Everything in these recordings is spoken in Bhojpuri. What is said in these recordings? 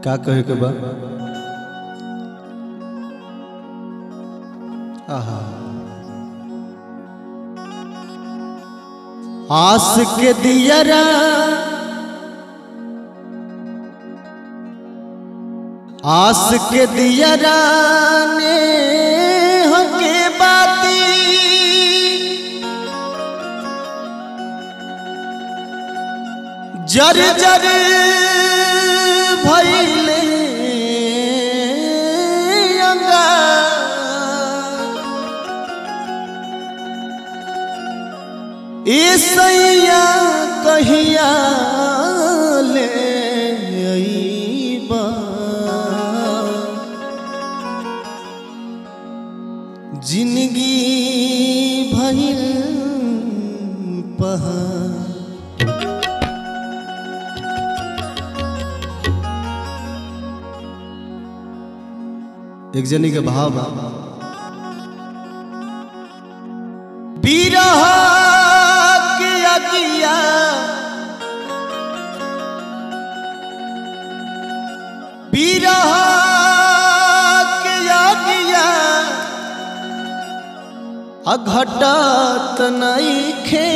का कहे के बा? आहा आस के दियरा आस के दियरा ने होके बाती जर जर भइले अंगा ईसैया कहिया ले अइबा जिंदगी भइल पहा। एक जनी के भाव बा बिरह के अगिया बिरह के अगिया अघटत नइखे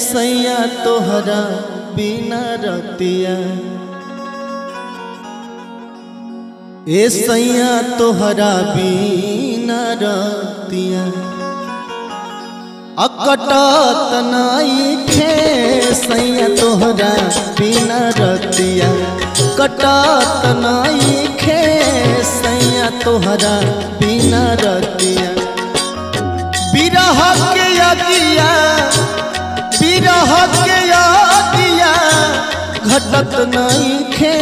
सैया तोहरा बिना रतिया ए सैया तोहरा बिना रतिया अकटत नइखे सैया तोहरा बिना रतिया कटत नइखे सैया तोहरा बिना रतिया बिरह के अगिया बिरह के अगिया घटत नइखे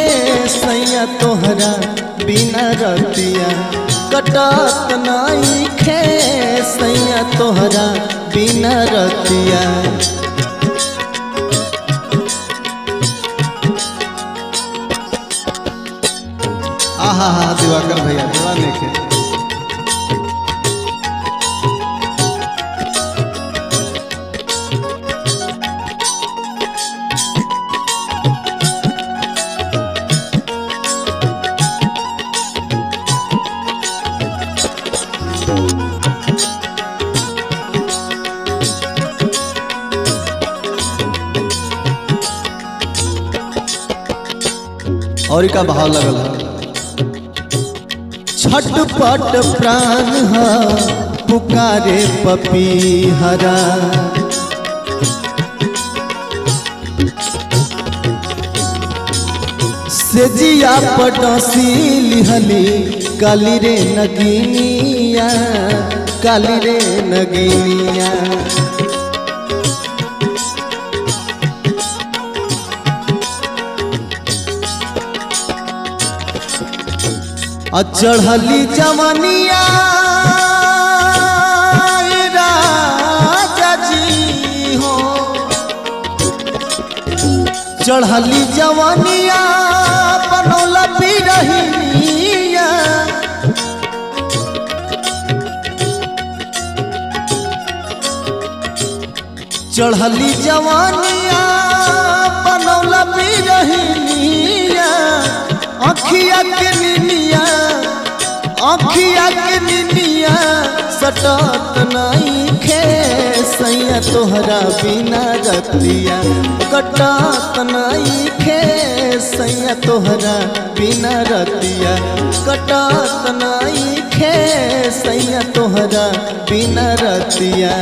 सैया तोहरा बिना रतिया कटत नइखे सैया तोहरा बिना रतिया। आहा हा दिवाकर भैया दीवा देखे और का भाव लगल है। छटपट प्राण है पुकारे पपीहरा सेजिया पटसी लिहली काली रे नगीनिया काली रे नगीनिया चढ़ली जवनिया राजा जी हो चढ़ली जवनिया बनौला बिरहिनिया चढ़ली जवनिया बनौला बिरहिनिया अखिया के निनिया अखिया के निनिया सटत नइखे सैया तोहरा बिना रतिया कटत नइखे सैया तोहरा बिना रतिया कटत नइखे सैया तोहरा बिना रतिया।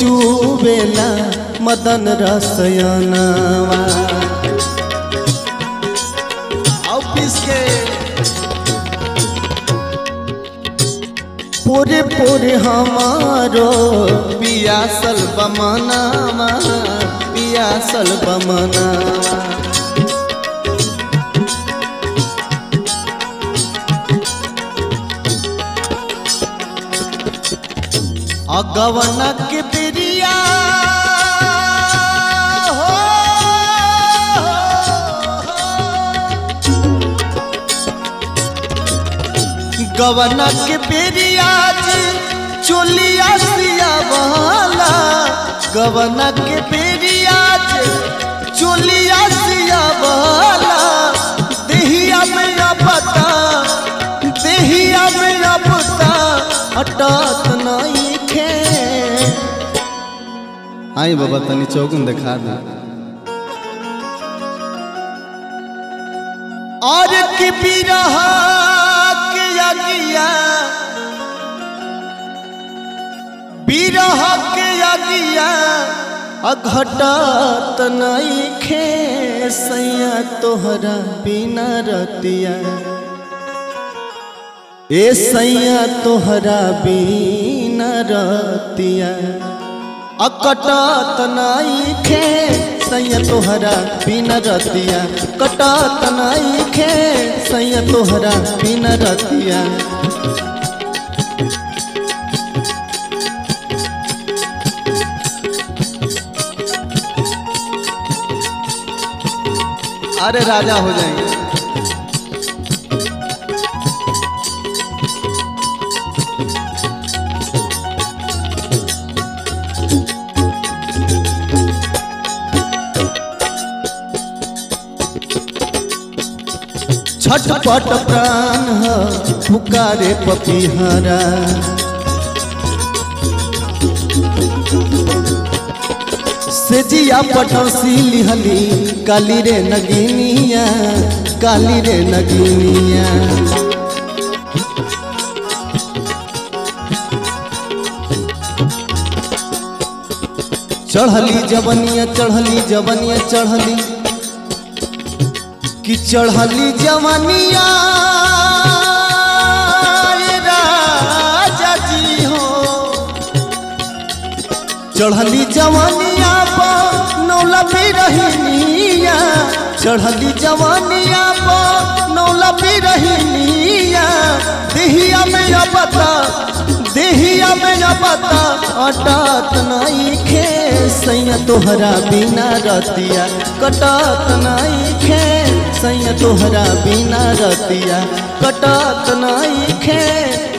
चूबेला मदन रसयनवा। ऑफिस के पोरे पोरे हमारो पियासल बमनावा, पियासल बमनावा। अगवन के बिरिया हो, गवन के बिरिया चोलिया सिया वाला, गवन के बिरिया चोलिया सिया वाला। देहिया में पता, देहिया में पता अटत नहीं खे। आई बाबा तनी चौगुन दिखा दे। और की बिरहा के अगिया, बिरहा के अगिया अघटत नहीं खे सैया तोहरा बिना रतिया। ए सैया तोहरा बिना रतिया अकटत नहीं खे सैया तोहरा बिना रतिया, कटत नहीं खे सैया तोहरा बिना रतिया। अरे राजा हो जाएंगे। छटपट प्राण ह पुकारे पपीहरा, सेजिया पटौसी लिहली काली रे नगिनिया, काली रे नगिनिया। चढ़ली जवनिया, चढ़ली जवनिया, चढ़ली कि चढ़ली जवनिया राजा जी हो, चढ़ली जवनिया पर नौला बिरहिनिया, चढ़ली जवनिया पर नौला बिरहिनिया। देहिया में पता, देहिया में पता अटत नहीं खे सैया तोहरा बिना रतिया, कटत नहीं खे सैया तोहरा बिना रतिया, कटत नहीं खे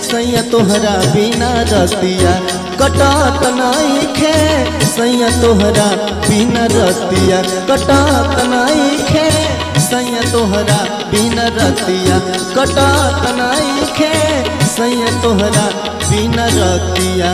सैया तोहरा बिना रतिया, कटत नहीं खे सैया तोहरा बिना रतिया, कटत नहीं खे सैया तोहरा बिना रतिया, कटत नहीं खे सैया तोहरा बिना रतिया।